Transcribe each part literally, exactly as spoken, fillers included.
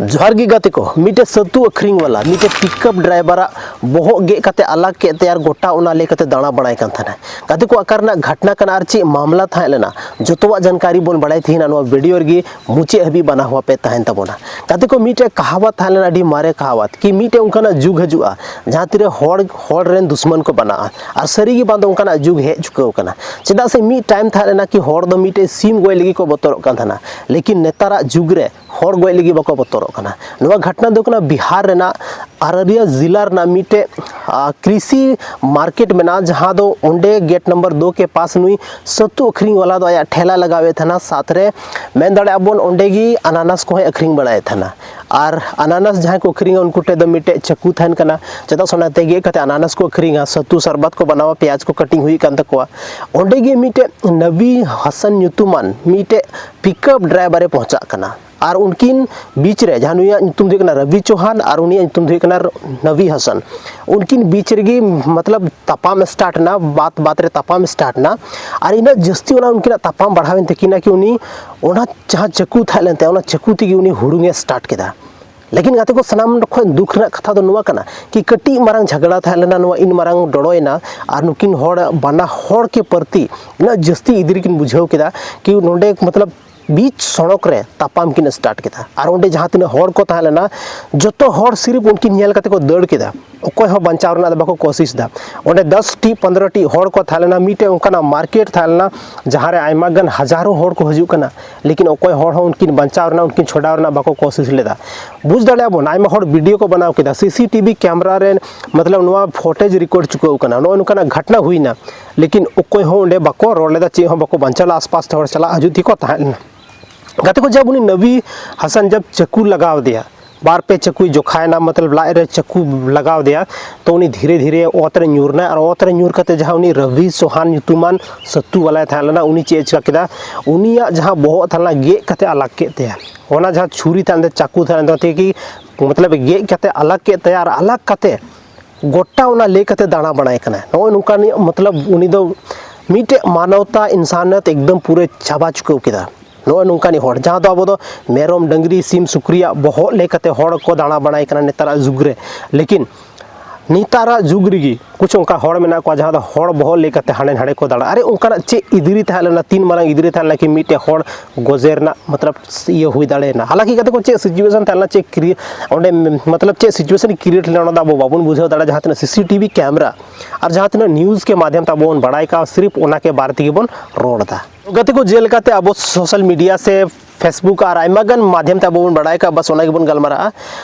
ᱡᱚᱦᱟᱨ ᱜᱮ ᱜᱟᱛᱮ ᱠᱚ, ᱢᱤᱫᱴᱮᱡ ᱥᱟᱹᱛᱩ ᱟᱹᱠᱷᱨᱤᱧ ᱣᱟᱞᱟ ᱢᱤᱫᱴᱮᱡ ᱯᱤᱠᱟᱯ ᱰᱨᱟᱭᱵᱟᱨᱟᱜ ᱵᱚᱦᱚᱜ ᱜᱮᱫ ᱠᱟᱛᱮ ᱟᱞᱟᱜ ᱠᱮᱫ ᱛᱟᱭᱟ ᱟᱨ ᱜᱚᱴᱟ ᱚᱱᱟ ᱞᱟᱹᱭ ᱠᱟᱛᱮ ᱫᱟᱬᱟ ᱵᱟᱲᱟᱭ ᱠᱟᱱ ᱛᱟᱦᱮᱱᱟ᱾ ᱜᱟᱛᱮ ᱠᱚ, ᱚᱠᱟ ᱨᱮᱱᱟᱜ ᱜᱷᱟᱴᱱᱟ ᱠᱟᱱᱟ ᱟᱨ ᱪᱮᱫ ᱢᱟᱢᱞᱟ ᱛᱟᱦᱮᱸ ᱞᱮᱱᱟ, ᱡᱚᱛᱚᱣᱟᱜ ᱡᱟᱱᱠᱟᱨᱤ ᱵᱚᱱ ᱵᱟᱲᱟᱭ ᱛᱟᱦᱮᱱᱟ ᱱᱚᱣᱟ ᱵᱷᱤᱰᱤᱭᱳ ᱨᱮᱜᱮ᱾ ᱢᱩᱪᱟᱹᱫ ᱦᱟᱹᱵᱤᱡ ᱵᱟᱱᱟ ᱦᱚᱸ ᱯᱮ ᱛᱟᱦᱮᱱ ᱛᱟᱵᱚᱱᱟ᱾ ᱜᱟᱛᱮ ᱠᱚ, ᱢᱤᱫᱴᱮᱡ ᱠᱟᱦᱟᱣᱟᱛ ᱛᱟᱦᱮᱸ ᱞᱮᱱᱟ, ᱟᱹᱰᱤ ᱢᱟᱨᱮ ᱠᱟᱦᱟᱣᱟᱛ, ᱠᱤ ᱢᱤᱫᱴᱮᱡ ᱚᱱᱠᱟᱱᱟᱜ ᱡᱩᱜᱽ ᱦᱤᱡᱩᱜᱼᱟ ᱡᱟᱦᱟᱸ ᱛᱤᱨᱮ ᱦᱚᱲ, ᱦᱚᱲ ᱨᱮᱱ ᱫᱩᱥᱢᱟᱱ ᱠᱚ ᱵᱟᱱᱟᱜᱼᱟ᱾ ᱟᱨ ᱥᱟᱹᱨᱤ ᱜᱮ ᱵᱟᱝ ᱫᱚ ᱚᱱᱠᱟᱱᱟᱜ ᱡᱩᱜᱽ ᱦᱮᱡ ᱪᱩᱠᱟᱹᱣ ᱠᱟᱱᱟ᱾ ᱪᱮᱫᱟᱜ ᱥᱮ ᱢᱤᱫ ᱴᱟᱭᱤᱢ ᱛᱟᱦᱮᱸ ᱞᱮᱱᱟ ᱠᱤ ᱦᱚᱲ ᱫᱚ ᱢᱤᱫᱴᱮᱡ ᱥᱤᱢ ᱜᱚᱡ ᱞᱟᱹᱜᱤᱫ ᱠᱚ ᱵᱚᱛᱚᱨᱚᱜ ᱠᱟᱱ ᱛᱟᱦᱮᱱᱟ, ᱞᱮᱠᱤᱱ ᱱᱮᱛᱟᱨᱟᱜ ᱡᱩᱜᱽ ᱨᱮ ᱦᱚᱲ ᱜᱚᱡ ᱞᱟᱹᱜᱤᱫ ᱵᱟᱠᱚ ᱵᱚᱛᱚᱨᱚᱜ ᱠᱟᱱᱟ᱾ ᱱᱚᱣᱟ ᱜᱷᱚᱴᱱᱟ ᱫᱚ ᱠᱟᱱᱟ ᱵᱤᱦᱟᱨ ᱨᱮᱱᱟᱜ ᱟᱨᱟᱨᱤᱭᱟ ᱡᱤᱞᱟ ᱨᱮᱱᱟᱜ ᱢᱤᱫᱴᱮᱡ, ᱟ, ᱠᱨᱤᱥᱤ ᱢᱟᱨᱠᱮᱴ ᱢᱮᱱᱟᱜᱼᱟ, ᱡᱟᱦᱟᱸ ᱫᱚ ᱚᱸᱰᱮ ᱜᱮᱴ ᱱᱚᱢᱵᱚᱨ ᱫᱩ ᱠᱮ ᱯᱟᱥ ᱱᱩᱭ ᱥᱟᱹᱛᱩ ᱟᱹᱠᱷᱨᱤᱧ ᱣᱟᱞᱟ ᱫᱚ ᱟᱭᱟᱜ ᱴᱷᱮᱞᱟ ᱞᱟᱜᱟᱣᱮᱫ ᱛᱟᱦᱮᱱᱟ, ᱥᱟᱛ ᱨᱮ ᱢᱮᱱ ᱫᱟᱲᱮᱭᱟᱜᱼᱟ ᱵᱚᱱ ᱚᱸᱰᱮ ᱜᱮ ᱟᱱᱟᱱᱟᱥ ᱠᱚᱦᱚᱸᱭ ᱟᱹᱠᱷᱨᱤᱧ ᱵᱟᱲᱟᱭᱮᱫ ᱛᱟᱦᱮᱱᱟ᱾ ᱟᱨ ᱟᱱᱟᱱᱟᱥ ᱡᱟᱦᱟᱸᱭ ᱠᱚ ᱟᱹᱠᱷᱨᱤᱧᱟ ᱩᱱᱠᱩ ᱴᱷᱮᱱ ᱫᱚ ᱢᱤᱫᱴᱮᱡ ᱪᱟᱹᱠᱩ ᱛᱟᱦᱮᱱ ᱠᱟᱱᱟ, ᱪᱮᱫᱟᱜ ᱥᱮ ᱚᱱᱟᱛᱮ ᱜᱮᱫ ᱠᱟᱛᱮ ᱟᱱᱟᱱᱟᱥ ᱠᱚ ᱟᱹᱠᱷᱨᱤᱧᱟ, ᱥᱟᱹᱛᱩ ᱥᱟᱨᱵᱟᱛ ᱠᱚ ᱵᱮᱱᱟᱣᱟ, ᱯᱮᱸᱭᱟᱡᱽ ᱠᱚ ᱠᱟᱴᱤᱝ ᱦᱩᱭᱩᱜ ᱠᱟᱱ ᱛᱟᱠᱚᱣᱟ᱾ ᱚᱸᱰᱮ ᱜᱮ ᱢᱤᱫᱴᱮᱡ ᱱᱟᱵᱤ ᱦᱟᱥᱟᱱ ᱧᱩᱛᱩᱢᱟᱱ ᱢᱤᱫᱴᱮᱡ ᱯᱤᱠᱟᱯ ᱰᱨᱟᱭᱵᱷᱟᱨᱮ ᱯᱚᱦᱪᱟᱜ ᱠᱟᱱᱟ᱾ ᱟᱨ ᱩᱱᱠᱤᱱ ᱵᱤᱪ ᱨᱮ, ᱡᱟᱦᱟᱸ ᱱᱩᱭᱟᱜ ᱧᱩᱛᱩᱢ ᱫᱚ ᱦᱩᱭᱩᱜ ᱠᱟᱱᱟ ᱨᱚᱵᱤ ᱪᱳᱦᱟᱱ ᱟᱨ ᱩᱱᱤᱭᱟᱜ ᱧᱩᱛᱩᱢ ᱫᱚ ᱦᱩᱭᱩᱜ ᱠᱟᱱᱟ ᱱᱟᱵᱤ ᱦᱟᱥᱟᱱ, ᱩᱱᱠᱤᱱ ᱵᱤᱪ ᱨᱮᱜᱮ ᱢᱚᱛᱞᱚᱵ ᱛᱟᱯᱟᱢ ᱥᱴᱟᱨᱴ ᱮᱱᱟ, ᱵᱟᱛ ᱵᱟᱛ ᱨᱮ ᱛᱟᱯᱟᱢ ᱥᱴᱟᱨᱴ ᱮᱱᱟ᱾ ᱟᱨ ᱤᱱᱟᱹᱜ ᱡᱟᱹᱥᱛᱤ ᱚᱱᱟ ᱩᱱᱠᱤᱱᱟᱜ ᱛᱟᱯᱟᱢ ᱵᱟᱲᱦᱟᱣᱮᱱ ᱛᱟᱹᱠᱤᱱᱟ ᱠᱤ ᱩᱱᱤ ᱚᱱᱟ ᱡᱟᱦᱟᱸ ᱪᱟᱹᱠᱩ ᱛᱟᱦᱮᱸ ᱞᱮᱱ ᱛᱟᱭᱟ, ᱚᱱᱟ ᱪᱟᱹᱠᱩ ᱛᱮᱜᱮ ᱩᱱᱤ ᱦᱩᱲᱩᱝ ᱮ ᱥᱴᱟᱨᱴ ᱠᱮᱫᱟ᱾ ᱞᱮᱠᱤᱱ ᱜᱟᱛᱮ ᱠᱚ, ᱥᱟᱱᱟᱢ ᱠᱷᱚᱱ ᱫᱩᱠ ᱨᱮᱱᱟᱜ ᱠᱟᱛᱷᱟ ᱫᱚ ᱱᱚᱣᱟ ᱠᱟᱱᱟ ᱠᱤ ᱠᱟᱹᱴᱤᱡ ᱢᱟᱨᱟᱝ ᱡᱷᱟᱜᱽᱲᱟ ᱛᱟᱦᱮᱸ ᱞᱮᱱᱟ, ᱱᱚᱣᱟ ᱤᱱ ᱢᱟᱨᱟᱝ ᱰᱚᱲᱚᱭᱮᱱᱟ, ᱟᱨ ᱱᱩᱠᱤᱱ ᱦᱚᱲ ᱵᱟᱱᱟ ᱦᱚᱲ ᱠᱮ ᱯᱨᱚᱛᱤ ᱩᱱᱟᱹᱜ ᱡᱟᱹᱥᱛᱤ ᱤᱫᱤ ᱨᱮᱠᱤᱱ ᱵᱩᱡᱷᱟᱹᱣ ᱠᱮᱫᱟ ᱠᱤ ᱱᱚᱰᱮ ᱢᱚᱛᱞᱚᱵ ᱵᱤᱪ ᱥᱚᱲᱚᱠ ᱨᱮ ᱛᱟᱯᱟᱢ ᱠᱤᱱ ᱥᱴᱟᱨᱴ ᱠᱮᱫᱟ᱾ ᱟᱨ ᱚᱸᱰᱮ ᱡᱟᱦᱟᱸ ᱛᱤᱱᱟᱹᱜ ᱦᱚᱲ ᱠᱚ ᱛᱟᱦᱮᱸ ᱞᱮᱱᱟ, ᱡᱚᱛᱚ ᱦᱚᱲ ᱥᱤᱨᱤᱯ ᱩᱱᱠᱤᱱ ᱧᱮᱞ ᱠᱟᱛᱮ ᱠᱚ ᱫᱟᱹᱲ ᱠᱮᱫᱟ᱾ ᱚᱠᱚᱭ ᱦᱚᱸ ᱵᱟᱧᱪᱟᱣ ᱨᱮᱱᱟᱜ ᱫᱚ ᱵᱟᱠᱚ ᱠᱳᱥᱤᱥ ᱮᱫᱟ᱾ ᱚᱸᱰᱮ ᱫᱚᱥ ᱴᱤ ᱯᱚᱱᱫᱽᱨᱚ ᱴᱤ ᱦᱚᱲ ᱠᱚ ᱛᱟᱦᱮᱸ ᱞᱮᱱᱟ, ᱢᱤᱫᱴᱮᱡ ᱚᱱᱠᱟᱱᱟᱜ ᱢᱟᱨᱠᱮᱴ ᱛᱟᱦᱮᱸ ᱞᱮᱱᱟ ᱡᱟᱦᱟᱸ ᱨᱮ ᱟᱭᱢᱟ ᱜᱟᱱ ᱦᱟᱡᱟᱨᱚ ᱦᱚᱲ ᱠᱚ ᱦᱤᱡᱩᱜ ᱠᱟᱱᱟ, ᱞᱮᱠᱤᱱ ᱚᱠᱚᱭ ᱦᱚᱲ ᱦᱚᱸ ᱩᱱᱠᱤᱱ ᱵᱟᱧᱪᱟᱣ ᱨᱮᱱᱟᱜ, ᱩᱱᱠᱤᱱ ᱪᱷᱚᱰᱟᱣ ᱨᱮᱱᱟᱜ ᱵᱟᱠᱚ ᱠᱳᱥᱤᱥ ᱞᱮᱫᱟ᱾ ᱵᱩᱡᱽ ᱫᱟᱲᱮᱭᱟᱜᱼᱟ ᱵᱚᱱ, ᱟᱭᱢᱟ ᱦᱚᱲ ᱵᱷᱤᱰᱤᱭᱳ ᱠᱚ ᱵᱮᱱᱟᱣ ᱠᱮᱫᱟ, ᱥᱤ ᱥᱤ ᱴᱤ ᱵᱷᱤ ᱠᱮᱢᱨᱟ ᱨᱮ ᱢᱚᱛᱞᱚᱵ ᱱᱚᱣᱟ ᱯᱷᱚᱴᱮᱡᱽ ᱨᱮᱠᱚᱨᱰ ᱪᱩᱠᱟᱹᱣ ᱠᱟᱱᱟ, ᱱᱚᱜᱼᱚ ᱱᱚᱝᱠᱟᱱᱟᱜ ᱜᱷᱚᱴᱱᱟ ᱦᱩᱭᱱᱟ, ᱞᱮᱠᱤᱱ ᱚᱠᱚᱭ ᱦᱚᱸ ᱚᱸᱰᱮ ᱵᱟᱠᱚ ᱨᱚᱲ ᱞᱮᱫᱟ, ᱪᱮᱫ ᱦᱚᱸ ᱵᱟᱠᱚ ᱵᱟᱧᱪᱟᱣ ᱞᱮᱫᱟ, ᱟᱥᱯᱟᱥ ᱛᱮ ᱦᱚᱲ ᱪᱟᱞᱟᱜ ᱦᱤᱡᱩᱜ ᱛᱮᱜᱮ ᱠᱚ ᱛᱟᱦᱮᱸ ᱞᱮᱱᱟ᱾ ᱜᱟᱛᱮ ᱠᱚ, ᱡᱟᱵ ᱩᱱᱤ ᱱᱟᱵᱤ ᱦᱟᱥᱟᱱ ᱡᱟᱵ ᱪᱟᱹᱠᱩ ᱞᱟᱜᱟᱣ ᱟᱫᱮᱭᱟ, ᱵᱟᱨ ᱯᱮ ᱪᱟᱹᱠᱩᱭ ᱡᱚᱠᱷᱟᱭᱮᱱᱟ, ᱢᱚᱛᱞᱚᱵ ᱞᱟᱡ ᱨᱮ ᱪᱟᱹᱠᱩ ᱞᱟᱜᱟᱣ ᱟᱫᱮᱭᱟ, ᱛᱚ ᱩᱱᱤ ᱫᱷᱤᱨᱮ ᱫᱷᱤᱨᱮ ᱚᱛ ᱨᱮ ᱧᱩᱨ ᱮᱱᱟᱭ᱾ ᱟᱨ ᱚᱛ ᱨᱮ ᱧᱩᱨ ᱠᱟᱛᱮ ᱡᱟᱦᱟᱸ ᱩᱱᱤ ᱨᱚᱵᱤ ᱪᱳᱦᱟᱱ ᱧᱩᱛᱩᱢᱟᱱ ᱥᱟᱹᱛᱩ ᱵᱟᱞᱟᱭ ᱛᱟᱦᱮᱸ ᱞᱮᱱᱟ, ᱩᱱᱤ ᱪᱮᱫ ᱮ ᱪᱤᱠᱟ ᱠᱮᱫᱟ, ᱩᱱᱤᱭᱟᱜ ᱡᱟᱦᱟᱸ ᱵᱚᱦᱚᱜ ᱛᱟᱦᱮᱸ ᱞᱮᱱᱟ ᱜᱮᱫ ᱠᱟᱛᱮ ᱟᱞᱟᱜ ᱠᱮᱫ ᱛᱟᱭᱟ᱾ ᱚᱱᱟ ᱡᱟᱦᱟᱸ ᱪᱷᱩᱨᱤ ᱛᱟᱦᱮᱸ ᱞᱮᱱ ᱛᱟᱭᱟ, ᱪᱟᱹᱠᱩ ᱛᱟᱦᱮᱸ ᱞᱮᱱ ᱛᱟᱭᱟ, ᱛᱮᱜᱮ ᱢᱚᱛᱞᱚᱵ ᱜᱮᱫ ᱠᱟᱛᱮ ᱟᱞᱟᱜ ᱠᱮᱫ ᱛᱟᱭᱟ᱾ ᱟᱨ ᱟᱞᱟᱜ ᱠᱟᱛᱮ ᱜᱚᱴᱟ ᱚᱱᱟ ᱞᱟᱹᱭ ᱠᱟᱛᱮ ᱫᱟᱬᱟ ᱵᱟᱲᱟᱭ ᱠᱟᱱᱟ᱾ ᱱᱚᱜᱼᱚᱭ ᱱᱚᱝᱠᱟᱱᱤᱡ ᱢᱚᱛᱞᱚᱵ ᱩᱱᱤ ᱫᱚ ᱢᱤᱫᱴᱮᱡ ᱢᱟᱱᱚᱣᱛᱟ, ᱤᱱᱥᱟᱱᱤᱭᱚᱛ ᱮᱠᱫᱚᱢ ᱯᱩᱨᱟᱹ ᱪᱟᱵᱟ ᱪᱩᱠᱟᱹᱣ ᱠᱮᱫᱟ᱾ ᱱᱚᱜᱼᱚᱭ ᱱᱚᱝᱠᱟᱱᱤᱡ ᱦᱚᱲ, ᱡᱟᱦᱟᱸ ᱫᱚ ᱟᱵᱚ ᱫᱚ ᱢᱮᱨᱚᱢ, ᱰᱟᱹᱝᱨᱤ, ᱥᱤᱢ, ᱥᱩᱠᱨᱤᱭᱟᱜ ᱵᱚᱦᱚᱜ ᱞᱮᱠᱟᱛᱮ ᱦᱚᱲ ᱠᱚ ᱫᱟᱬᱟ ᱵᱟᱲᱟᱭ ᱠᱟᱱᱟ ᱱᱮᱛᱟᱨᱟᱜ ᱡᱩᱜᱽ ᱨᱮ᱾ ᱞᱮᱠᱤᱱ ᱱᱮᱛᱟᱨᱟᱜ ᱡᱩᱜᱽ ᱨᱮᱜᱮ ᱠᱩᱪᱷ ᱚᱱᱠᱟ ᱦᱚᱲ ᱢᱮᱱᱟᱜ ᱠᱚᱣᱟ, ᱡᱟᱦᱟᱸ ᱫᱚ ᱦᱚᱲ ᱵᱚᱦᱚᱜ ᱞᱮᱠᱟᱛᱮ ᱦᱟᱸᱰᱮ ᱱᱟᱰᱮ ᱠᱚ ᱫᱟᱬᱟ᱾ ᱟᱨᱮ, ᱚᱱᱠᱟᱱᱟᱜ ᱪᱮᱫ ᱤᱫᱤᱨᱤ ᱛᱟᱦᱮᱸ ᱞᱮᱱᱟ, ᱛᱤᱱ ᱢᱟᱨᱟᱝ ᱤᱫᱤᱨᱤ ᱛᱟᱦᱮᱸ ᱞᱮᱱᱟ ᱠᱤ ᱢᱤᱫᱴᱮᱡ ᱦᱚᱲ ᱜᱚᱡᱮ ᱨᱮᱱᱟᱜ, ᱢᱚᱛᱞᱚᱵ, ᱤᱭᱟᱹ ᱦᱩᱭ ᱫᱟᱲᱮᱭᱮᱱᱟ? ᱦᱟᱞᱟᱠᱤ ᱠᱟᱛᱮ ᱠᱚ ᱪᱮᱫ situation ᱛᱟᱦᱮᱸ ᱞᱮᱱᱟ, ᱪᱮᱫ ᱠᱨᱤ-, ᱚᱸᱰᱮ, ᱢᱚᱛᱞᱚᱵ, ᱪᱮᱫ situation create ᱞᱮᱱᱟ, ᱚᱱᱟ ᱫᱚ ᱟᱵᱚ ᱵᱟᱵᱚᱱ ᱵᱩᱡᱷᱟᱹᱣ ᱫᱟᱲᱮᱭᱟᱜᱼᱟ᱾ ᱡᱟᱦᱟᱸ ᱛᱤᱱᱟᱹᱜ CCTV camera ᱟᱨ ᱡᱟᱦᱟᱸ ᱛᱤᱱᱟᱹᱜ news ᱠᱮ ᱢᱟᱫᱷᱭᱚᱢ ᱛᱮ ᱟᱵᱚ ᱵᱚᱱ ᱵᱟᱲᱟᱭ ᱠᱟᱜᱼᱟ, ᱥᱤᱨᱯ ᱚᱱᱟ ᱠᱮ ᱵᱟᱨᱮ ᱛᱮᱜᱮ ᱵᱚᱱ ᱨᱚᱲ ᱮᱫᱟ᱾ ᱜᱟᱛᱮ ᱠᱚ, ᱡᱮᱞᱮᱠᱟᱛᱮ ᱟᱵᱚ social media ᱥᱮ Facebook ᱟᱨ ᱟᱭᱢᱟ ᱜᱟᱱ ᱢᱟᱫᱷᱭᱚᱢ ᱛᱮ ᱟᱵᱚ ᱵᱚᱱ ᱵᱟᱲᱟᱭ ᱠᱟᱜᱼᱟ, ᱵᱟᱥ ᱚᱱᱟ ᱜᱮᱵᱚᱱ ᱜᱟᱞᱢᱟᱨᱟᱜᱼᱟ᱾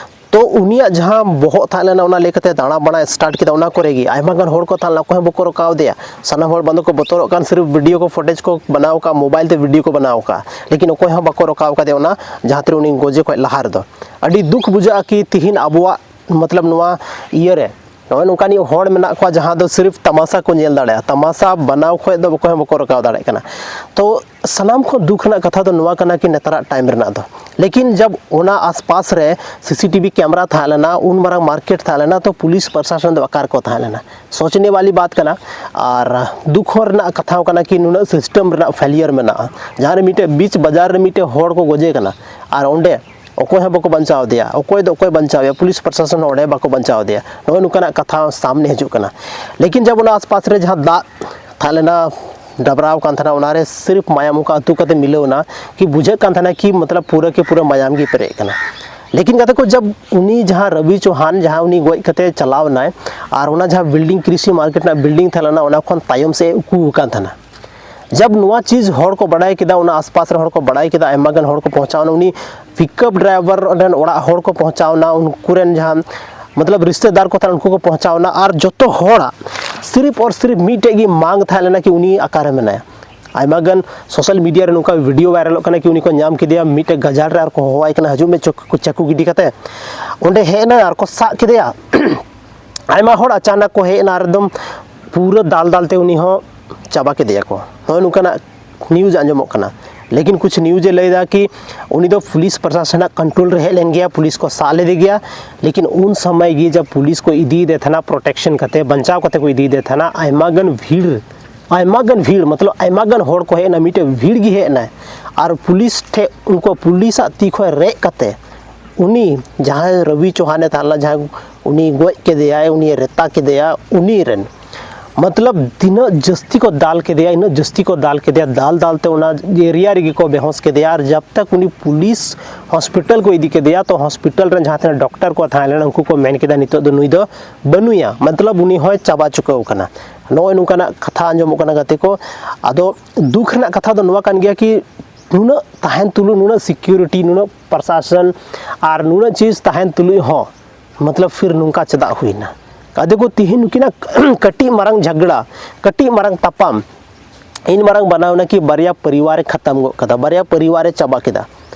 ᱛᱚ ᱩᱱᱤᱭᱟᱜ ᱡᱟᱦᱟᱸ ᱵᱚᱦᱚᱜ ᱛᱟᱦᱮᱸ ᱞᱮᱱᱟ, ᱚᱱᱟ ᱞᱟᱹᱭ ᱠᱟᱛᱮ ᱫᱟᱬᱟ ᱵᱟᱲᱟᱭ start ᱠᱮᱫᱟ, ᱚᱱᱟ ᱠᱚᱨᱮ ᱜᱮ ᱟᱭᱢᱟ ᱜᱟᱱ ᱦᱚᱲ ᱠᱚ ᱛᱟᱦᱮᱸ ᱞᱮᱱᱟ, ᱚᱠᱚᱭ ᱦᱚᱸ ᱵᱟᱠᱚ ᱨᱚᱠᱟᱣ ᱫᱮᱭᱟ᱾ ᱥᱟᱱᱟᱢ ᱦᱚᱲ ᱵᱟᱝ ᱫᱚᱠᱚ ᱵᱚᱛᱚᱨᱚᱜ ᱠᱟᱱ, ᱥᱤᱨᱯ video ᱠᱚ footage ᱠᱚ ᱵᱮᱱᱟᱣ ᱠᱟᱜᱼᱟ, mobile ᱛᱮ video ᱠᱚ ᱵᱮᱱᱟᱣ ᱠᱟᱜᱼᱟ, ᱞᱮᱠᱤᱱ ᱚᱠᱚᱭ ᱦᱚᱸ ᱵᱟᱠᱚ ᱨᱚᱠᱟᱣ ᱠᱟᱫᱮᱭᱟ ᱚᱱᱟ, ᱡᱟᱦᱟᱸ ᱛᱤᱱᱟᱹᱜ ᱩᱱᱤ ᱜᱚᱡᱮ ᱠᱷᱚᱡ ᱞᱟᱦᱟ ᱨᱮᱫᱚ᱾ ᱟᱹᱰᱤ ᱫᱩᱠ ᱵᱩᱡᱷᱟᱹᱜᱼᱟ ᱠᱤ ᱛᱤᱦᱤᱧ ᱟᱵᱚᱣᱟᱜ, ᱢᱚᱛᱞᱚᱵ, ᱱᱚᱣᱟ ᱤᱭᱟᱹ ᱨᱮ ᱱᱚᱜᱼᱚᱭ ᱱᱚᱝᱠᱟᱱᱤᱡ ᱦᱚᱲ ᱢᱮᱱᱟᱜ ᱠᱚᱣᱟ, ᱡᱟᱦᱟᱸ ᱫᱚ ᱥᱤᱨᱯ ᱛᱟᱢᱟᱥᱟ ᱠᱚ ᱧᱮᱞ ᱫᱟᱲᱮᱭᱟᱜᱼᱟ, ᱛᱟᱢᱟᱥᱟ ᱵᱮᱱᱟᱣ ᱠᱷᱚᱡ ᱫᱚ ᱚᱠᱚᱭ ᱦᱚᱸ ᱵᱟᱠᱚ ᱨᱚᱠᱟᱣ ᱫᱟᱲᱮᱭᱟᱜ ᱠᱟᱱᱟ᱾ ᱛᱚ ᱥᱟᱱᱟᱢ ᱠᱷᱚᱱ ᱫᱩᱠ ᱨᱮᱱᱟᱜ ᱠᱟᱛᱷᱟ ᱫᱚ ᱱᱚᱣᱟ ᱠᱟᱱᱟ ᱠᱤ ᱱᱮᱛᱟᱨᱟᱜ time ᱨᱮᱱᱟᱜ ᱫᱚ, ᱞᱮᱠᱤᱱ ᱡᱟᱵ ᱚᱱᱟ ᱟᱥᱯᱟᱥ ᱨᱮ CCTV camera ᱛᱟᱦᱮᱸ ᱞᱮᱱᱟ, ᱩᱱ ᱢᱟᱨᱟᱝ market ᱛᱟᱦᱮᱸ ᱞᱮᱱᱟ, ᱛᱚ ᱯᱩᱞᱤᱥ ᱯᱨᱚᱥᱟᱥᱚᱱ ᱫᱚ ᱚᱠᱟ ᱨᱮᱠᱚ ᱛᱟᱦᱮᱸ ᱞᱮᱱᱟ? ᱥᱳᱪᱱᱮ ᱣᱟᱞᱤ ᱵᱟᱛ ᱠᱟᱱᱟ᱾ ᱟᱨ ᱫᱩᱠ ᱦᱚᱸ ᱨᱮᱱᱟᱜ ᱠᱟᱛᱷᱟ ᱦᱚᱸ ᱠᱟᱱᱟ ᱠᱤ ᱱᱩᱱᱟᱹᱜ system ᱨᱮᱱᱟᱜ failure ᱢᱮᱱᱟᱜᱼᱟ, ᱡᱟᱦᱟᱸ ᱨᱮ ᱢᱤᱫᱴᱮᱡ ᱵᱤᱪ ᱵᱟᱡᱟᱨ ᱨᱮ ᱢᱤᱫᱴᱮᱡ ᱦᱚᱲ ᱠᱚ ᱜᱚᱡᱮ ᱠᱟᱱᱟ, ᱟᱨ ᱚᱸᱰᱮ ᱚᱠᱚᱭ ᱦᱚᱸ ᱵᱟᱠᱚ ᱵᱟᱧᱪᱟᱣ ᱫᱮᱭᱟ᱾ ᱚᱠᱚᱭ ᱫᱚ ᱚᱠᱚᱭ ᱵᱟᱧᱪᱟᱣ ᱮᱭᱟ? ᱯᱩᱞᱤᱥ ᱯᱨᱚᱥᱟᱥᱚᱱ ᱦᱚᱸ ᱚᱸᱰᱮ ᱵᱟᱠᱚ ᱵᱟᱧᱪᱟᱣ ᱫᱮᱭᱟ᱾ ᱱᱚᱜᱼᱚᱭ ᱱᱚᱝᱠᱟᱱᱟᱜ ᱠᱟᱛᱷᱟ ᱥᱟᱢᱱᱮ ᱦᱤᱡᱩᱜ ᱠᱟᱱᱟ᱾ ᱞᱮᱠᱤᱱ ᱡᱟᱵ ᱚᱱᱟ ᱟᱥᱯᱟᱥ ᱨᱮ ᱡᱟᱦᱟᱸ ᱫᱟᱜ ᱛᱟᱦᱮᱸ ᱞᱮᱱᱟ, ᱰᱟᱵᱨᱟᱣ ᱠᱟᱱ ᱛᱟᱦᱮᱱᱟ, ᱚᱱᱟᱨᱮ ᱥᱤᱨᱯ ᱢᱟᱭᱟᱢ ᱚᱱᱠᱟ ᱟᱹᱛᱩ ᱠᱟᱛᱮ ᱢᱤᱞᱟᱹᱣ ᱮᱱᱟ, ᱠᱤ ᱵᱩᱡᱷᱟᱹᱜ ᱠᱟᱱ ᱛᱟᱦᱮᱱᱟ ᱠᱤ ᱢᱚᱛᱞᱚᱵ ᱯᱩᱨᱟᱹ ᱠᱮ ᱯᱩᱨᱟᱹ ᱢᱟᱭᱟᱢ ᱜᱮ ᱯᱮᱨᱮᱡ ᱠᱟᱱᱟ᱾ ᱞᱮᱠᱤᱱ ᱜᱟᱛᱮ ᱠᱚ, ᱡᱟᱵ ᱩᱱᱤ ᱡᱟᱦᱟᱸ ᱨᱚᱵᱤ ᱪᱳᱦᱟᱱ ᱡᱟᱦᱟᱸ ᱩᱱᱤ ᱜᱚᱡ ᱠᱟᱛᱮ ᱪᱟᱞᱟᱣ ᱮᱱᱟᱭ, ᱟᱨ ᱚᱱᱟ ᱡᱟᱦᱟᱸ building, ᱠᱨᱤᱥᱤ market ᱨᱮᱱᱟᱜ building ᱛᱟᱦᱮᱸ ᱞᱮᱱᱟ, ᱚᱱᱟ ᱠᱷᱚᱱ ᱛᱟᱭᱚᱢ ᱥᱮᱫ ᱮ ᱩᱠᱩ ᱟᱠᱟᱱ ᱛᱟᱦᱮᱱᱟ᱾ ᱡᱟᱵ ᱱᱚᱣᱟ ᱪᱤᱡᱽ ᱦᱚᱲ ᱠᱚ ᱵᱟᱰᱟᱭ ᱠᱮᱫᱟ, ᱚᱱᱟ ᱟᱥᱯᱟᱥ ᱨᱮ ᱦᱚᱲ ᱠᱚ ᱵᱟᱰᱟᱭ ᱠᱮᱫᱟ, ᱟᱭᱢᱟ ᱜᱟᱱ ᱦᱚᱲ ᱠᱚ ᱯᱚᱦᱪᱟᱣ ᱮᱱᱟ, ᱩᱱᱤ pickup driver ᱨᱮᱱ ᱚᱲᱟᱜ ᱦᱚᱲ ᱠᱚ ᱯᱚᱦᱪᱟᱣ ᱮᱱᱟ, ᱩᱱᱠᱩ ᱨᱮᱱ ᱡᱟᱦᱟᱸ ᱢᱚᱛᱞᱚᱵ ᱨᱤᱥᱛᱮᱫᱟᱨ ᱠᱚ ᱛᱟᱦᱮᱸ ᱞᱮᱱᱟ, ᱩᱱᱠᱩ ᱠᱚ ᱯᱚᱦᱪᱟᱣ ᱮᱱᱟ᱾ ᱟᱨ ᱡᱚᱛᱚ ᱦᱚᱲᱟᱜ ᱥᱤᱨᱯ ᱟᱨ ᱥᱤᱨᱯ ᱢᱤᱫᱴᱮᱡ ᱜᱮ ᱢᱟᱝ ᱛᱟᱦᱮᱸ ᱞᱮᱱᱟ ᱠᱤ ᱩᱱᱤ ᱚᱠᱟᱨᱮ ᱢᱮᱱᱟᱭᱟ᱾ ᱟᱭᱢᱟ ᱜᱟᱱ social media ᱨᱮ ᱱᱚᱝᱠᱟ video viralᱚᱜ ᱠᱟᱱᱟ ᱠᱤ ᱩᱱᱤ ᱠᱚ ᱧᱟᱢ ᱠᱮᱫᱮᱭᱟ ᱢᱤᱫᱴᱮᱡ ᱜᱟᱡᱟᱲ ᱨᱮ, ᱟᱨ ᱠᱚ ᱦᱚᱦᱚᱣᱟᱭ ᱠᱟᱱᱟ, "ᱦᱤᱡᱩᱜ ᱢᱮ, ᱪᱟᱹᱠᱩ, ᱪᱟᱹᱠᱩ ᱜᱤᱰᱤ ᱠᱟᱛᱮ᱾" ᱚᱸᱰᱮ ᱦᱮᱡ ᱮᱱᱟ ᱟᱨ ᱠᱚ ᱥᱟᱵ ᱠᱮᱫᱮᱭᱟ᱾ ᱟᱭᱢᱟ ᱦᱚᱲ ᱟᱪᱟᱱᱟᱠ ᱠᱚ ᱦᱮᱡ ᱮᱱᱟ ᱟᱨ ᱮᱠᱫᱚᱢ ᱯᱩᱨᱟᱹ ᱫᱟᱞ ᱫᱟᱞ ᱛᱮ ᱩᱱᱤ ᱦᱚᱸ ᱪᱟᱵᱟ ᱠᱮᱫᱮᱭᱟ ᱠᱚ᱾ ᱱᱚᱜᱼᱚᱭ ᱱᱚᱝᱠᱟᱱᱟᱜ news ᱟᱸᱡᱚᱢᱚᱜ ᱠᱟᱱᱟ᱾ ᱞᱮᱠᱤᱱ ᱠᱩᱪᱷ news ᱮ ᱞᱟᱹᱭ ᱮᱫᱟ ᱠᱤ ᱩᱱᱤ ᱫᱚ ᱯᱩᱞᱤᱥ ᱯᱨᱚᱥᱟᱥᱚᱱᱟᱜ control ᱨᱮ ᱦᱮᱡ ᱞᱮᱱ ᱜᱮᱭᱟ, ᱯᱩᱞᱤᱥ ᱠᱚ ᱥᱟᱵ ᱞᱮᱫᱮ ᱜᱮᱭᱟ, ᱞᱮᱠᱤᱱ ᱩᱱ ᱥᱚᱢᱚᱭ ᱜᱮ ᱡᱟᱵ ᱯᱩᱞᱤᱥ ᱠᱚ ᱤᱫᱤᱭᱮᱫᱮ ᱛᱟᱦᱮᱱᱟ, protection ᱠᱟᱛᱮ, ᱵᱟᱧᱪᱟᱣ ᱠᱟᱛᱮ ᱠᱚ ᱤᱫᱤᱭᱮᱫᱮ ᱛᱟᱦᱮᱱᱟ, ᱟᱭᱢᱟ ᱜᱟᱱ ᱵᱷᱤᱲ, ᱟᱭᱢᱟ ᱜᱟᱱ ᱵᱷᱤᱲ, ᱢᱚᱛᱞᱚᱵ ᱟᱭᱢᱟ ᱜᱟᱱ ᱦᱚᱲ ᱠᱚ ᱦᱮᱡ ᱮᱱᱟ, ᱢᱤᱫᱴᱮᱡ ᱵᱷᱤᱲ ᱜᱮ ᱦᱮᱡ ᱮᱱᱟ᱾ ᱟᱨ ᱯᱩᱞᱤᱥ ᱴᱷᱮᱡ, ᱩᱱᱠᱩ ᱯᱩᱞᱤᱥᱟᱜ ᱛᱤ ᱠᱷᱚᱱ ᱨᱮᱡ ᱠᱟᱛᱮ ᱩᱱᱤ ᱡᱟᱦᱟᱸᱭ ᱨᱚᱵᱤ ᱪᱳᱦᱟᱱᱮ ᱛᱟᱦᱮᱸ ᱞᱮᱱᱟ, ᱡᱟᱦᱟᱸᱭ ᱩᱱᱤ ᱜᱚᱡ ᱠᱮᱫᱮᱭᱟᱭ, ᱩᱱᱤ ᱨᱮᱛᱟ ᱠᱮᱫᱮᱭᱟ, ᱩᱱᱤ ᱨᱮᱱ ᱢᱚᱛᱞᱚᱵ ᱛᱤᱱᱟᱹᱜ ᱡᱟᱹᱥᱛᱤ ᱠᱚ ᱫᱟᱞ ᱠᱮᱫᱮᱭᱟ, ᱤᱱᱟᱹᱜ ᱡᱟᱹᱥᱛᱤ ᱠᱚ ᱫᱟᱞ ᱠᱮᱫᱮᱭᱟ, ᱫᱟᱞ ᱫᱟᱞ ᱛᱮ ᱚᱱᱟ ᱮᱨᱤᱭᱟ ᱨᱮᱜᱮ ᱠᱚ ᱵᱮᱦᱚᱥ ᱠᱮᱫᱮᱭᱟ᱾ ᱟᱨ ᱡᱟᱵ ᱛᱟᱠ ᱩᱱᱤ ᱯᱩᱞᱤᱥ ᱦᱚᱥᱯᱤᱴᱟᱞ ᱠᱚ ᱤᱫᱤ ᱠᱮᱫᱮᱭᱟ, ᱛᱚ ᱦᱚᱥᱯᱤᱴᱟᱞ ᱨᱮᱱ ᱡᱟᱦᱟᱸ ᱛᱤᱱᱟᱹᱜ ᱰᱚᱠᱴᱚᱨ ᱠᱚ ᱛᱟᱦᱮᱸ ᱞᱮᱱᱟ, ᱩᱱᱠᱩ ᱠᱚ ᱢᱮᱱ ᱠᱮᱫᱟ, "ᱱᱤᱛᱚᱜ ᱫᱚ ᱱᱩᱭ ᱫᱚ ᱵᱟᱹᱱᱩᱭᱟ", ᱢᱚᱛᱞᱚᱵ ᱩᱱᱤ ᱦᱚᱸᱭ ᱪᱟᱵᱟ ᱪᱩᱠᱟᱹᱣ ᱠᱟᱱᱟ᱾ ᱱᱚᱜᱼᱚᱭ ᱱᱚᱝᱠᱟᱱᱟᱜ ᱠᱟᱛᱷᱟ ᱟᱸᱡᱚᱢᱚᱜ ᱠᱟᱱᱟ, ᱜᱟᱛᱮ ᱠᱚ᱾ ᱟᱫᱚ ᱫᱩᱠ ᱨᱮᱱᱟᱜ ᱠᱟᱛᱷᱟ ᱫᱚ ᱱᱚᱣᱟ ᱠᱟᱱ ᱜᱮᱭᱟ ᱠᱤ ᱱᱩᱱᱟᱹᱜ ᱛᱟᱦᱮᱱ ᱛᱩᱞᱩᱡ, ᱱᱩᱱᱟᱹᱜ ᱥᱤᱠᱤᱭᱩᱨᱤᱴᱤ, ᱱᱩᱱᱟᱹᱜ ᱯᱨᱚᱥᱟᱥᱚᱱ ᱟᱨ ᱱᱩᱱᱟᱹᱜ ᱪᱤᱡᱽ ᱛᱟᱦᱮᱱ ᱛᱩᱞᱩᱡ ᱦᱚᱸ, ᱢᱚᱛᱞᱚᱵ, ᱯᱷᱤᱨ ᱱᱚᱝᱠᱟ ᱪᱮᱫᱟᱜ ᱦᱩᱭᱱᱟ? ᱟᱫᱚ ᱠᱚ ᱛᱤᱦᱤᱧ ᱱᱩᱠᱤᱱᱟᱜ ᱠᱟᱹᱴᱤᱡ ᱢᱟᱨᱟᱝ ᱡᱷᱟᱜᱽᱲᱟ, ᱠᱟᱹᱴᱤᱡ ᱢᱟᱨᱟᱝ ᱛᱟᱯᱟᱢ, ᱤᱱ ᱢᱟᱨᱟᱝ ᱵᱟᱱᱟᱣᱱᱟ ᱠᱤ ᱵᱟᱨᱭᱟ ᱯᱚᱨᱤᱵᱟᱨ ᱮ ᱠᱷᱟᱛᱟᱢ ᱜᱚᱫ ᱠᱟᱫᱟ, ᱵᱟᱨᱭᱟ ᱯᱚᱨᱤᱵᱟᱨ ᱮ ᱪᱟᱵᱟ ᱠᱮᱫᱟ᱾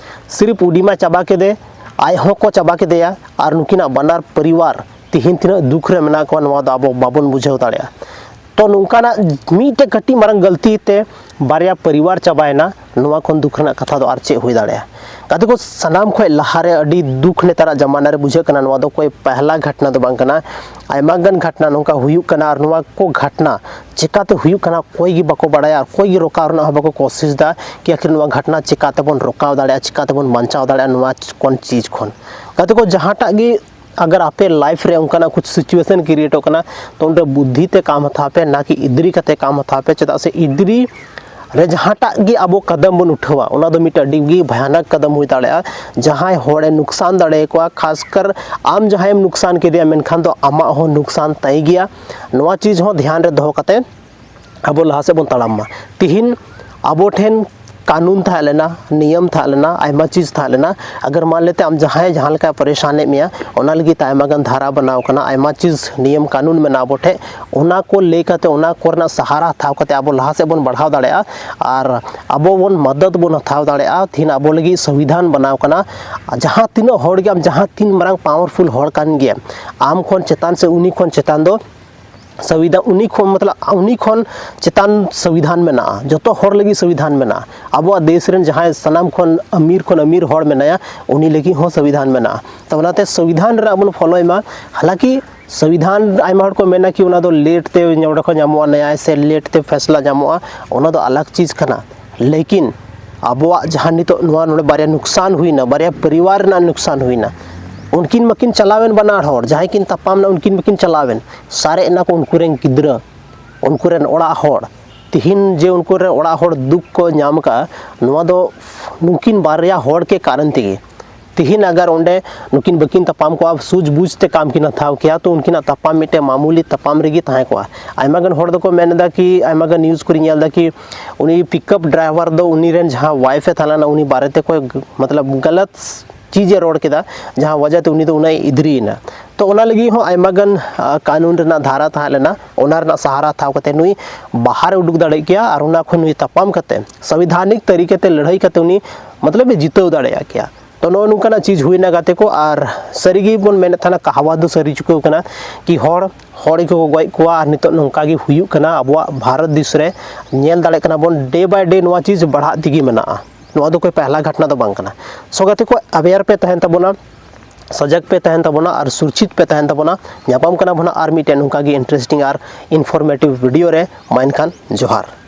ᱥᱤᱨᱤᱯ ᱩᱱᱤ ᱢᱟ ᱪᱟᱵᱟ ᱠᱮᱫᱮ, ᱟᱡ ᱦᱚᱸ ᱠᱚ ᱪᱟᱵᱟ ᱠᱮᱫᱮᱭᱟ, ᱟᱨ ᱱᱩᱠᱤᱱᱟᱜ ᱵᱟᱱᱟᱨ ᱯᱚᱨᱤᱵᱟᱨ ᱛᱤᱦᱤᱧ ᱛᱤᱱᱟᱹᱜ ᱫᱩᱠ ᱨᱮ ᱢᱮᱱᱟᱜ ᱠᱚᱣᱟ, ᱱᱚᱣᱟ ᱫᱚ ᱟᱵᱚ ᱵᱟᱵᱚᱱ ᱵᱩᱡᱷᱟᱹᱣ ᱫᱟᱲᱮᱭᱟᱜᱼᱟ᱾ ᱛᱚ, ᱱᱚᱝᱠᱟᱱᱟᱜ ᱢᱤᱫᱴᱮᱡ ᱠᱟᱹᱴᱤᱡ ᱢᱟᱨᱟᱝ ᱜᱟᱹᱞᱛᱤ ᱛᱮ ᱵᱟᱨᱭᱟ ᱯᱚᱨᱤᱵᱟᱨ ᱪᱟᱵᱟᱭᱮᱱᱟ, ᱱᱚᱣᱟ ᱠᱷᱚᱱ ᱫᱩᱠ ᱨᱮᱱᱟᱜ ᱠᱟᱛᱷᱟ ᱫᱚ ᱟᱨ ᱪᱮᱫ ᱦᱩᱭ ᱫᱟᱲᱮᱭᱟᱜᱼᱟ? ᱜᱟᱛᱮ ᱠᱚ, ᱥᱟᱱᱟᱢ ᱠᱷᱚᱱ ᱞᱟᱦᱟᱨᱮ ᱟᱹᱰᱤ ᱫᱩᱠ ᱱᱮᱛᱟᱨᱟᱜ ᱡᱟᱢᱟᱱᱟ ᱨᱮ ᱵᱩᱡᱷᱟᱹᱜ ᱠᱟᱱᱟ, ᱱᱚᱣᱟ ᱫᱚ ᱠᱚᱭ ᱯᱟᱦᱞᱟ ᱜᱷᱟᱴᱱᱟ ᱫᱚ ᱵᱟᱝ ᱠᱟᱱᱟ, ᱟᱭᱢᱟ ᱜᱟᱱ ᱜᱷᱟᱴᱱᱟ ᱱᱚᱝᱠᱟ ᱦᱩᱭᱩᱜ ᱠᱟᱱᱟ᱾ ᱟᱨ ᱱᱚᱣᱟ ᱠᱚ ᱜᱷᱟᱴᱱᱟ ᱪᱮᱠᱟᱛᱮ ᱦᱩᱭᱩᱜ ᱠᱟᱱᱟ, ᱚᱠᱚᱭ ᱜᱮ ᱵᱟᱠᱚ ᱵᱟᱲᱟᱭᱟ, ᱚᱠᱚᱭ ᱜᱮ ᱨᱚᱠᱟᱣ ᱨᱮᱱᱟᱜ ᱦᱚᱸ ᱵᱟᱠᱚ ᱠᱳᱥᱤᱥ ᱫᱟ ᱠᱤ ᱟᱹᱠᱷᱤᱨ ᱱᱚᱣᱟ ᱜᱷᱟᱴᱱᱟ ᱪᱮᱠᱟ ᱛᱮᱵᱚᱱ ᱨᱚᱠᱟᱣ ᱫᱟᱲᱮᱭᱟᱜᱼᱟ, ᱪᱮᱠᱟ ᱛᱮᱵᱚᱱ ᱵᱟᱧᱪᱟᱣ ᱫᱟᱲᱮᱭᱟᱜᱼᱟ ᱱᱚᱣᱟ ᱠᱚᱱ ᱪᱤᱡᱽ ᱠᱷᱚᱱ᱾ ᱜᱟᱛᱮ ᱠᱚ, ᱡᱟᱦᱟᱸᱴᱟᱜ ᱜᱮ ᱟᱜᱟᱨ ᱟᱯᱮ ᱞᱟᱭᱤᱯᱷ ᱨᱮ ᱚᱱᱠᱟᱱᱟᱜ ᱠᱩᱪ ᱥᱤᱪᱩᱭᱮᱥᱚᱱ ᱠᱨᱤᱭᱮᱴᱚᱜ ᱠᱟᱱᱟ, ᱛᱚ ᱚᱸᱰᱮ ᱵᱩᱫᱽᱫᱷᱤ ᱛᱮ ᱠᱟᱢ ᱦᱟᱛᱟᱣ ᱯᱮ, ᱱᱟ ᱠᱤ ᱤᱫᱽᱨᱤ ᱠᱟᱛᱮ ᱠᱟᱢ ᱦᱟᱛᱟᱣ ᱯᱮ᱾ ᱪᱮᱫᱟᱜ ᱥᱮ ᱤᱫᱽᱨᱤ ᱨᱮ ᱡᱟᱦᱟᱸᱴᱟᱜ ᱜᱮ ᱟᱵᱚ ᱠᱟᱫᱟᱢ ᱵᱚᱱ ᱩᱴᱷᱟᱹᱣᱟ, ᱚᱱᱟ ᱫᱚ ᱢᱤᱫᱴᱟᱝ ᱟᱹᱰᱤ ᱜᱮ ᱵᱷᱚᱭᱟᱱᱚᱠ ᱠᱟᱫᱟᱢ ᱦᱩᱭ ᱫᱟᱲᱮᱭᱟᱜᱼᱟ᱾ ᱡᱟᱦᱟᱸᱭ ᱦᱚᱲᱮ ᱱᱩᱠᱥᱟᱱ ᱫᱟᱲᱮᱭᱟᱠᱚᱣᱟ, ᱠᱷᱟᱥᱠᱟᱨ ᱟᱢ ᱡᱟᱦᱟᱸᱭᱮᱢ ᱱᱩᱠᱥᱟᱱ ᱠᱮᱫᱮᱭᱟ, ᱢᱮᱱᱠᱷᱟᱱ ᱫᱚ ᱟᱢᱟᱜ ᱦᱚᱸ ᱱᱩᱠᱥᱟᱱ ᱛᱟᱭ ᱜᱮᱭᱟ᱾ ᱱᱚᱣᱟ ᱪᱤᱡᱽ ᱦᱚᱸ ᱫᱷᱮᱭᱟᱱ ᱨᱮ ᱫᱚᱦᱚ ᱠᱟᱛᱮ ᱟᱵᱚ ᱞᱟᱦᱟ ᱥᱮᱫ ᱵᱚᱱ ᱛᱟᱲᱟᱢ ᱢᱟ᱾ ᱛᱤᱦᱤᱧ ᱟᱵᱚ ᱴᱷᱮᱱ ᱠᱟᱹᱱᱩᱱ ᱛᱟᱦᱮᱸ ᱞᱮᱱᱟ, ᱱᱤᱭᱚᱢ ᱛᱟᱦᱮᱸ ᱞᱮᱱᱟ, ᱟᱭᱢᱟ ᱪᱤᱡᱽ ᱛᱟᱦᱮᱸ ᱞᱮᱱᱟ᱾ ᱟᱜᱟᱨ ᱢᱟᱱ ᱞᱮᱛᱮ ᱟᱢ ᱡᱟᱦᱟᱸᱭ ᱡᱟᱦᱟᱸ ᱞᱮᱠᱟᱭ ᱯᱟᱨᱤᱥᱟᱱᱮᱫ ᱢᱮᱭᱟ, ᱚᱱᱟ ᱞᱟᱹᱜᱤᱫ ᱛᱮ ᱟᱭᱢᱟ ᱜᱟᱱ ᱫᱷᱟᱨᱟ ᱵᱮᱱᱟᱣ ᱠᱟᱱᱟ, ᱟᱭᱢᱟ ᱪᱤᱡᱽ ᱱᱤᱭᱚᱢ ᱠᱟᱹᱱᱩᱱ ᱢᱮᱱᱟᱜᱼᱟ ᱟᱵᱚ ᱴᱷᱮᱱ᱾ ᱚᱱᱟ ᱠᱚ ᱞᱟᱹᱭ ᱠᱟᱛᱮ, ᱚᱱᱟ ᱠᱚᱨᱮᱱᱟᱜ ᱥᱟᱦᱟᱨᱟ ᱦᱟᱛᱟᱣ ᱠᱟᱛᱮ ᱟᱵᱚ ᱞᱟᱦᱟ ᱥᱮᱫ ᱵᱚᱱ ᱵᱟᱲᱦᱟᱣ ᱫᱟᱲᱮᱭᱟᱜᱼᱟ᱾ ᱟᱨ ᱟᱵᱚ ᱵᱚᱱ ᱢᱚᱫᱚᱫ ᱵᱚᱱ ᱦᱟᱛᱟᱣ ᱫᱟᱲᱮᱭᱟᱜᱼᱟ᱾ ᱛᱤᱦᱤᱧ ᱟᱵᱚ ᱞᱟᱹᱜᱤᱫ ᱥᱚᱝᱵᱤᱫᱷᱟᱱ ᱵᱮᱱᱟᱣ ᱠᱟᱱᱟ᱾ ᱟᱨ ᱡᱟᱦᱟᱸ ᱛᱤᱱᱟᱹᱜ ᱦᱚᱲ ᱜᱮ ᱟᱢ ᱡᱟᱦᱟᱸ ᱛᱤᱱ ᱢᱟᱨᱟᱝ ᱯᱟᱣᱟᱨᱯᱷᱩᱞ ᱦᱚᱲ ᱠᱟᱱ ᱜᱮᱭᱟ, ᱟᱢ ᱠᱷᱚᱱ ᱪᱮᱛᱟᱱ ᱥᱮ ᱩᱱᱤ ᱠᱷᱚᱱ ᱪᱮᱛᱟᱱ ᱫᱚ ᱥᱚᱝᱵᱤᱫᱷᱟᱱ, ᱩᱱᱤ ᱠᱷᱚᱱ, ᱢᱚᱛᱞᱚᱵ, ᱩᱱᱤ ᱠᱷᱚᱱ ᱪᱮᱛᱟᱱ ᱥᱚᱝᱵᱤᱫᱷᱟᱱ ᱢᱮᱱᱟᱜᱼᱟ, ᱡᱚᱛᱚ ᱦᱚᱲ ᱞᱟᱹᱜᱤᱫ ᱥᱚᱝᱵᱤᱫᱷᱟᱱ ᱢᱮᱱᱟᱜᱼᱟ᱾ ᱟᱵᱚᱣᱟᱜ ᱫᱮᱥ ᱨᱮᱱ ᱡᱟᱦᱟᱸᱭ ᱥᱟᱱᱟᱢ ᱠᱷᱚᱱ ᱟᱢᱤᱨ ᱠᱷᱚᱱ ᱟᱢᱤᱨ ᱦᱚᱲ ᱢᱮᱱᱟᱭᱟ, ᱩᱱᱤ ᱞᱟᱹᱜᱤᱫ ᱦᱚᱸ ᱥᱚᱝᱵᱤᱫᱷᱟᱱ ᱢᱮᱱᱟᱜᱼᱟ᱾ ᱛᱚ, ᱚᱱᱟᱛᱮ ᱥᱚᱝᱵᱤᱫᱷᱟᱱ ᱨᱮᱱᱟᱜ ᱵᱚᱱ ᱯᱷᱚᱞᱳᱭ ᱢᱟ᱾ ᱦᱟᱞᱟᱸᱠᱤ ᱥᱚᱝᱵᱤᱫᱷᱟᱱ ᱟᱭᱢᱟ ᱦᱚᱲ ᱠᱚ ᱢᱮᱱᱟ ᱠᱤ ᱚᱱᱟ ᱫᱚ ᱞᱮᱴ ᱛᱮ ᱱᱚᱰᱮ ᱠᱷᱚᱱ ᱧᱟᱢᱚᱜᱼᱟ ᱱᱮᱭᱟᱭ ᱥᱮ ᱞᱮᱴ ᱛᱮ ᱯᱷᱮᱥᱞᱟ ᱧᱟᱢᱚᱜᱼᱟ, ᱚᱱᱟ ᱫᱚ ᱟᱞᱟᱜᱽ ᱪᱤᱡᱽ ᱠᱟᱱᱟ᱾ ᱞᱮᱠᱤᱱ ᱟᱵᱚᱣᱟᱜ ᱡᱟᱦᱟᱸ ᱱᱤᱛᱚᱜ ᱱᱚᱣᱟ ᱱᱚᱰᱮ ᱵᱟᱨᱭᱟ ᱱᱩᱠᱥᱟᱱ ᱦᱩᱭᱱᱟ, ᱵᱟᱨᱭᱟ ᱯᱚᱨᱤᱵᱟᱨ ᱨᱮᱱᱟᱜ ᱱᱩᱠᱥᱟᱱ ᱦᱩᱭᱱᱟ, ᱩᱱᱠᱤᱱ ᱢᱟᱠᱤᱱ ᱪᱟᱞᱟᱣᱮᱱ ᱵᱟᱱᱟᱨ ᱦᱚᱲ, ᱡᱟᱦᱟᱸᱭ ᱠᱤᱱ ᱛᱟᱯᱟᱢ ᱱᱟ ᱩᱱᱠᱤᱱ ᱢᱟᱠᱤᱱ ᱪᱟᱞᱟᱣᱮᱱ, ᱥᱟᱨᱮᱡ ᱮᱱᱟ ᱠᱚ ᱩᱱᱠᱩ ᱨᱮᱱ ᱜᱤᱫᱽᱨᱟᱹ, ᱩᱱᱠᱩ ᱨᱮᱱ ᱚᱲᱟᱜ ᱦᱚᱲ᱾ ᱛᱤᱦᱤᱧ ᱡᱮ ᱩᱱᱠᱩ ᱨᱮᱱ ᱚᱲᱟᱜ ᱦᱚᱲ ᱫᱩᱠ ᱠᱚ ᱧᱟᱢ ᱟᱠᱟᱫᱼᱟ, ᱱᱚᱣᱟ ᱫᱚ ᱱᱩᱠᱤᱱ ᱵᱟᱨᱭᱟ ᱦᱚᱲ ᱠᱮ ᱠᱟᱨᱚᱱ ᱛᱮᱜᱮ᱾ ᱛᱤᱦᱤᱧ ᱟᱜᱟᱨ ᱚᱸᱰᱮ ᱱᱩᱠᱤᱱ ᱵᱟᱹᱠᱤᱱ ᱛᱟᱯᱟᱢ ᱠᱚᱜᱼᱟ, ᱥᱩᱡᱽ ᱵᱩᱡᱽ ᱛᱮ ᱠᱟᱢ ᱠᱤᱱ ᱦᱟᱛᱟᱣ ᱠᱮᱭᱟ, ᱛᱚ ᱩᱱᱠᱤᱱᱟᱜ ᱛᱟᱯᱟᱢ ᱢᱤᱫᱴᱮᱱ ᱢᱟᱢᱩᱞᱤ ᱛᱟᱯᱟᱢ ᱨᱮᱜᱮ ᱛᱟᱦᱮᱸ ᱠᱚᱜᱼᱟ᱾ ᱟᱭᱢᱟ ᱜᱟᱱ ᱦᱚᱲ ᱫᱚᱠᱚ ᱢᱮᱱ ᱮᱫᱟ ᱠᱤ, ᱟᱭᱢᱟ ᱜᱟᱱ news ᱠᱚᱨᱮᱧ ᱧᱮᱞ ᱮᱫᱟ ᱠᱤ, ᱩᱱᱤ pickup driver ᱫᱚ ᱩᱱᱤ ᱨᱮᱱ ᱡᱟᱦᱟᱸ wife ᱮ ᱛᱟᱦᱮᱸ ᱞᱮᱱᱟ, ᱩᱱᱤ ᱵᱟᱨᱮ ᱛᱮ ᱠᱚᱭ, ᱢᱚᱛᱞᱚᱵ, ᱜᱟᱞᱟᱛ ᱪᱤᱡᱽ ᱮ ᱨᱚᱲ ᱠᱮᱫᱟ, ᱡᱟᱦᱟᱸ ᱣᱟᱡᱟ ᱛᱮ ᱩᱱᱤ ᱫᱚ ᱩᱱᱟᱹᱜ ᱮ ᱤᱫᱽᱨᱤᱭᱮᱱᱟ᱾ ᱛᱚ ᱚᱱᱟ ᱞᱟᱹᱜᱤᱫ ᱦᱚᱸ ᱟᱭᱢᱟ ᱜᱟᱱ, ᱟ, ᱠᱟᱹᱱᱩᱱ ᱨᱮᱱᱟᱜ ᱫᱷᱟᱨᱟ ᱛᱟᱦᱮᱸ ᱞᱮᱱᱟ, ᱚᱱᱟ ᱨᱮᱱᱟᱜ ᱥᱟᱦᱟᱨᱟ ᱦᱟᱛᱟᱣ ᱠᱟᱛᱮ ᱱᱩᱭ ᱵᱟᱦᱟᱨᱮ ᱩᱰᱩᱠ ᱫᱟᱲᱮ ᱠᱮᱭᱟ ᱟᱨ ᱚᱱᱟ ᱠᱷᱚᱱ ᱱᱩᱭ ᱛᱟᱯᱟᱢ ᱠᱟᱛᱮ ᱥᱚᱝᱵᱤᱫᱷᱟᱱᱤᱠ ᱛᱟᱹᱨᱤᱠᱟ ᱛᱮ ᱞᱟᱹᱲᱦᱟᱹᱭ ᱠᱟᱛᱮ ᱩᱱᱤ, ᱢᱚᱛᱞᱚᱵ, ᱮ ᱡᱤᱛᱟᱹᱣ ᱫᱟᱲᱮᱭᱟᱜ ᱠᱮᱭᱟ᱾ ᱛᱚ ᱱᱚᱜᱼᱚ ᱱᱚᱝᱠᱟᱱᱟᱜ ᱪᱤᱡᱽ ᱦᱩᱭᱱᱟ ᱜᱟᱛᱮ ᱠᱚ, ᱟᱨ ᱥᱟᱹᱨᱤ ᱜᱮ ᱵᱚᱱ ᱢᱮᱱᱮᱫ ᱛᱟᱦᱮᱱᱟ, ᱠᱟᱦᱟᱣᱟ ᱫᱚ ᱥᱟᱹᱨᱤ ᱪᱩᱠᱟᱹᱣ ᱠᱟᱱᱟ ᱠᱤ ᱦᱚᱲ, ᱦᱚᱲ ᱜᱮᱠᱚ ᱜᱚᱡ ᱠᱚᱣᱟ ᱟᱨ ᱱᱤᱛᱚᱜ ᱱᱚᱝᱠᱟ ᱜᱮ ᱦᱩᱭᱩᱜ ᱠᱟᱱᱟ ᱟᱵᱚᱣᱟᱜ ᱵᱷᱟᱨᱚᱛ ᱫᱤᱥ ᱨᱮ᱾ ᱧᱮᱞ ᱫᱟᱲᱮᱭᱟᱜ ᱠᱟᱱᱟ ᱵᱚᱱ day by day ᱱᱚᱣᱟ ᱪᱤᱡᱽ ᱵᱟᱲᱦᱟᱜ ᱛᱮᱜᱮ ᱢᱮᱱᱟᱜᱼᱟ᱾ ᱱᱚᱣᱟ ᱫᱚ ᱠᱳᱭ ᱯᱮᱦᱞᱟ ᱜᱷᱟᱴᱱᱟ ᱫᱚ ᱵᱟᱝ ᱠᱟᱱᱟ᱾ ᱥᱚᱸᱜᱮ ᱛᱮᱠᱚ aware ᱯᱮ ᱛᱟᱦᱮᱱ ᱛᱟᱵᱚᱱᱟ, ᱥᱚᱡᱟᱜᱽ ᱯᱮ ᱛᱟᱦᱮᱱ ᱛᱟᱵᱚᱱᱟ ᱟᱨ ᱥᱩᱨᱪᱷᱤᱛ ᱯᱮ ᱛᱟᱦᱮᱱ ᱛᱟᱵᱚᱱᱟ᱾ ᱧᱟᱯᱟᱢ ᱠᱟᱱᱟ ᱵᱚᱱ ᱟᱨ ᱢᱤᱫᱴᱮᱱ ᱱᱚᱝᱠᱟ ᱜᱮ interesting ᱟᱨ informative video ᱨᱮ᱾ ᱢᱟ ᱮᱱᱠᱷᱟᱱ ᱡᱚᱦᱟᱨ᱾